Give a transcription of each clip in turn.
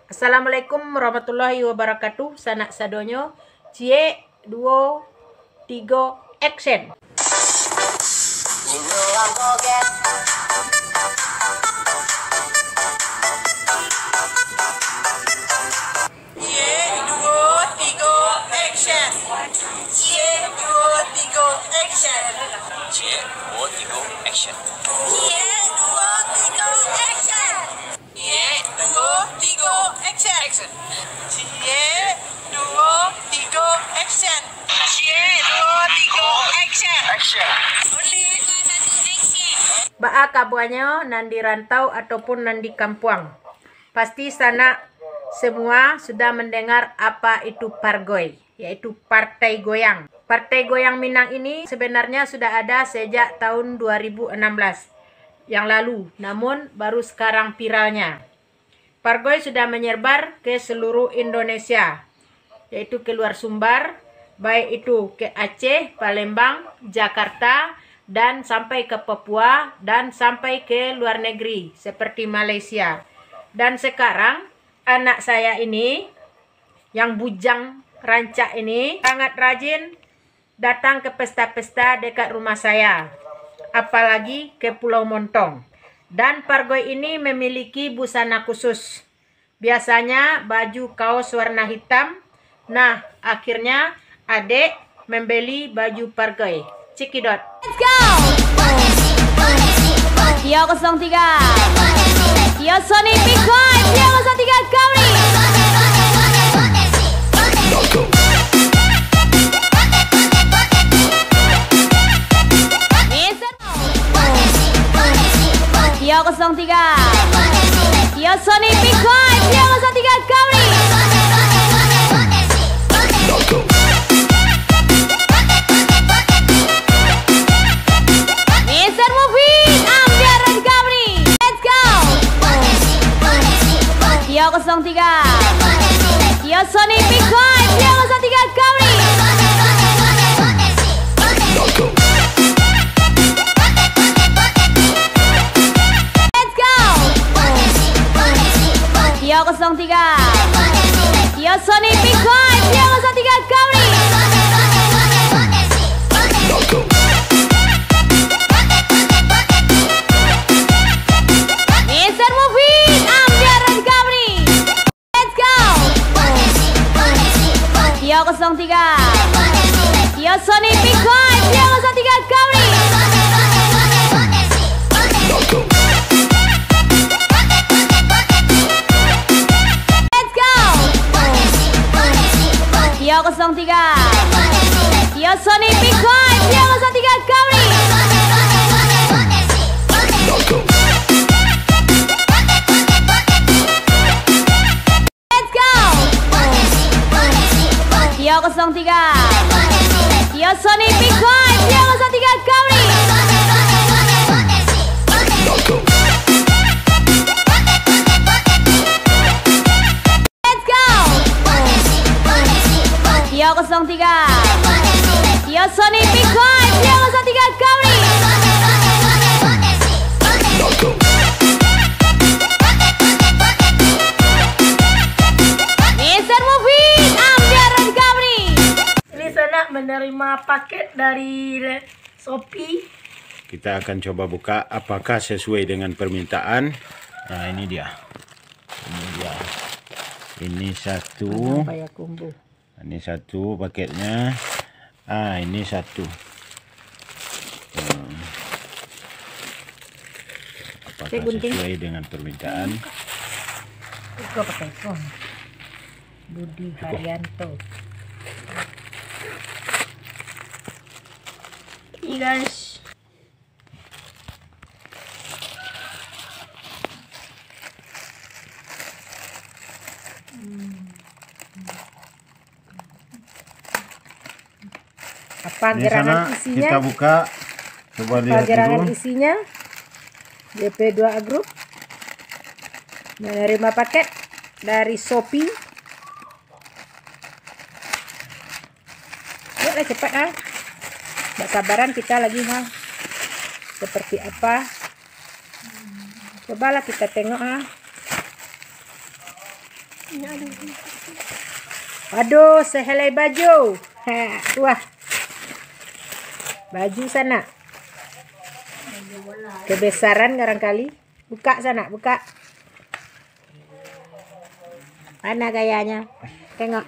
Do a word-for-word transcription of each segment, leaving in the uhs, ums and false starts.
Assalamualaikum warahmatullahi wabarakatuh, sanak sadonyo. Ciek, duo, tigo, action. Ciek, duo, tigo, action. Ciek, duo, tigo, action. Ciek, duo, tigo, action. Ciek, duo, tigo, action. Ciek, duo, tigo, action. Action. Ciek, duo, tigo, action. Ciek, duo, tigo, action. Action. Baa kabuanyo nan di rantau ataupun nan di kampuang? Pasti sanak semua sudah mendengar apa itu pargoi, yaitu Partai Goyang. Partai Goyang Minang ini sebenarnya sudah ada sejak tahun dua ribu enam belas yang lalu, namun baru sekarang viralnya. Pargoi sudah menyebar ke seluruh Indonesia, yaitu ke luar Sumbar, baik itu ke Aceh, Palembang, Jakarta, dan sampai ke Papua, dan sampai ke luar negeri, seperti Malaysia. Dan sekarang, anak saya ini, yang bujang rancak ini, sangat rajin datang ke pesta-pesta dekat rumah saya, apalagi ke Pulau Montong. Dan Pargoi ini memiliki busana khusus. Biasanya baju kaos warna hitam. Nah, akhirnya adek membeli baju Pargoi. Cekidot. Let's go! Tio kosong tiga. Tio Sony Pikoi. Tio kosong tiga Kamri. Mister Tio kosong tiga. Tio Sony Pikoi. Tio kosong tiga Kamri. Mister Mufid, ambiar Kamri. Let's go. Tio kosong tiga. Tio Sony Pikoi. Tio kosong tiga Kamri. Let's go. Tio kosong tiga. Tio Sony Pikoi. Tio kosong tiga Kamri. Mister Mufid, ambiar Kamri. Let's go. Tio kosong tiga. Tio Sony Pikoi. Tio kosong tiga Kamri. Let's go. Tio kosong tiga. Tio Sony Pikoi. Tio kosong tiga Kamri. Let's go. Tio kosong tiga. Tio Sony Pikoi. Tio kosong tiga Kamri. Let's go. Tio kosong tiga. Tio Sony Pikoi. Tio kosong tiga Kamri. Mister Mufid, ambiar Kamri. Ini sanak menerima paket dari Shopee. Kita akan coba buka apakah sesuai dengan permintaan. Nah, ini dia. Ini dia. Ini satu. Ada Payakumbuh. Ini satu paketnya. Ah, ini satu. Hmm. Apakah Cek gunting. Sesuai dengan permintaan? Buka pakai phone. Budi Cukup. Haryanto. Ini guys. Apa Di gerangan sana isinya? Kita buka. Coba Apa lihat gerangan dulu. Isinya? D P dua A Group menerima paket dari Shopee. Yuklah, cepat ah. Ndak sabaran kita lagi ha. Seperti apa? Cobalah kita tengok ah. Aduh, sehelai baju. Ha, wah. Baju sanak. Kebesaran barangkali. Buka sanak, buka. Mana gayanya? Tengok.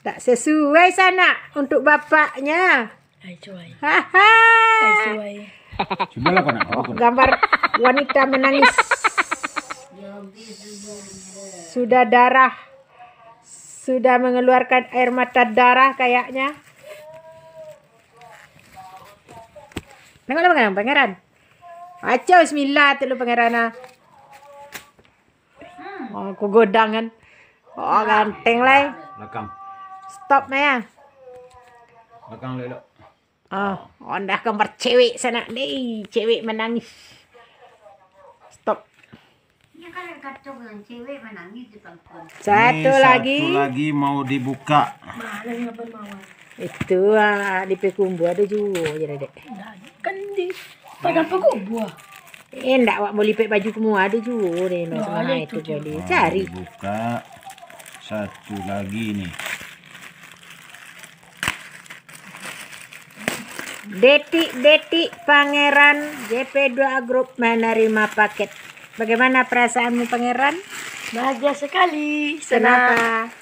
Tak sesuai sanak untuk bapaknya. Ai, cuai. Haha. Ai, cuai. Cubalah kau nak. Oh, gambar wanita menangis. Sudah darah. Sudah mengeluarkan air mata darah kayaknya. Tengoklah, Pangeran, Pangeran. Baco bismillah tu lu, Pangeran, ah. Oh, ku godang kan. Oh, ganteng lai. Belakang. Stop, Maya. Belakang elok-elok. Ah, oh, ndak gambar cewek sanak deh. Cewek menangis. Stop. Satu lagi. Satu lagi mau dibuka. Itu, ah, di Payakumbuah ado juo je, Dek. Kan di Padang Payakumbuah. Eh, ndak, awak boli pek baju kumua ado juo deh, no, sama itu jadi. Cari. Dibuka. Satu lagi nih. Detik-detik Pangeran J P dua Group menerima paket. Bagaimana perasaanmu, Pangeran? Bahagia sekali. Kenapa?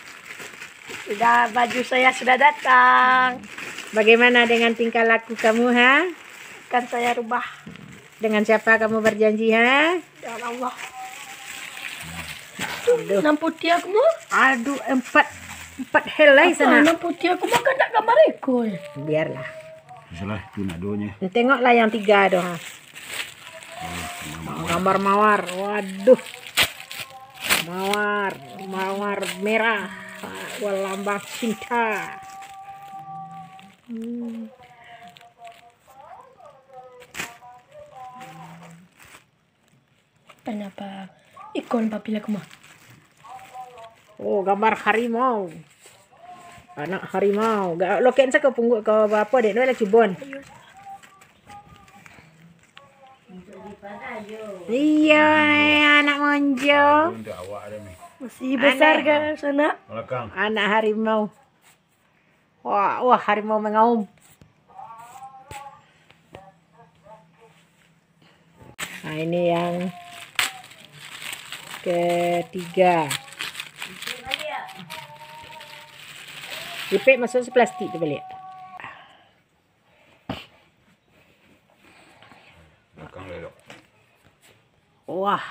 Sudah, baju saya sudah datang. Bagaimana dengan tingkah laku kamu, ha? Akan saya rubah. Dengan siapa kamu berjanji, ha? Dengan Allah. Aduh. Nan putiah aku mah. Aduh, empat, empat helai sanak. Nan putiah aku mah kan ndak gambar iko, eh. Biarlah. Salah, tu nak duonyo. Tengoklah yang tiga tu, ha. Oh, gambar mawar. Gambar mawar. Waduh. Mawar, mawar merah. Wah, lambang cinta. Hmm. Kenapa ikon papilih aku mah? Oh, gambar harimau. Anak harimau. Gak loken sa ka pungguak ka apo, Dek? Lah cubon. Iya, anak monjo. Masih besar kan, sanak? Belakang. Anak harimau. Wah, wah, harimau mengaum. Nah, ini yang ketiga. Ipek masuk seplastik tu baliak. Wah.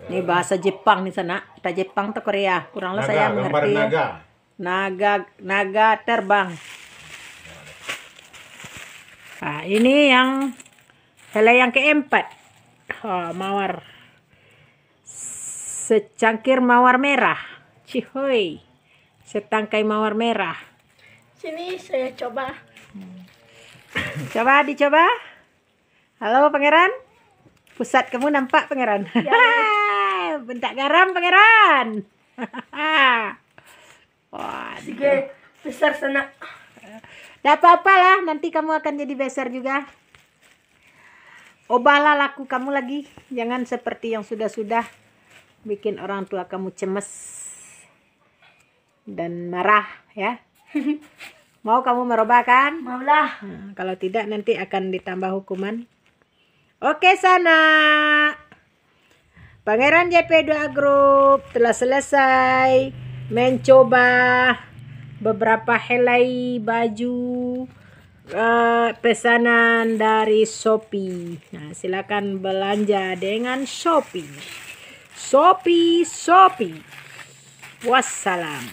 Ini bahasa Jepang ni, sanak. Tak Jepang atau Korea. Kurang lah saya mengerti. Naga, gambar naga. Naga, naga terbang. Nah, ini yang helai yang keempat. Ha, mawar. Secangkir mawar merah. Cihoi. Setangkai mawar merah. Sini saya coba. Coba dicoba. Halo, Pangeran. Pusat kamu nampak, Pangeran? Ya. Bentak garam, Pangeran. Waduh. Sige, besar sanak. Ndak apa-apalah, nanti kamu akan jadi besar juga. Ubahlah laku kamu lagi, jangan seperti yang sudah-sudah bikin orang tua kamu cemas dan marah, ya. Mau kamu merubah, kan? Maulah. Nah, kalau tidak, nanti akan ditambah hukuman. Oke, sanak. Pangeran J P dua Group telah selesai mencoba beberapa helai baju, eh, pesanan dari Shopee. Nah, silakan belanja dengan Shopee. Shopee, Shopee. Wassalam.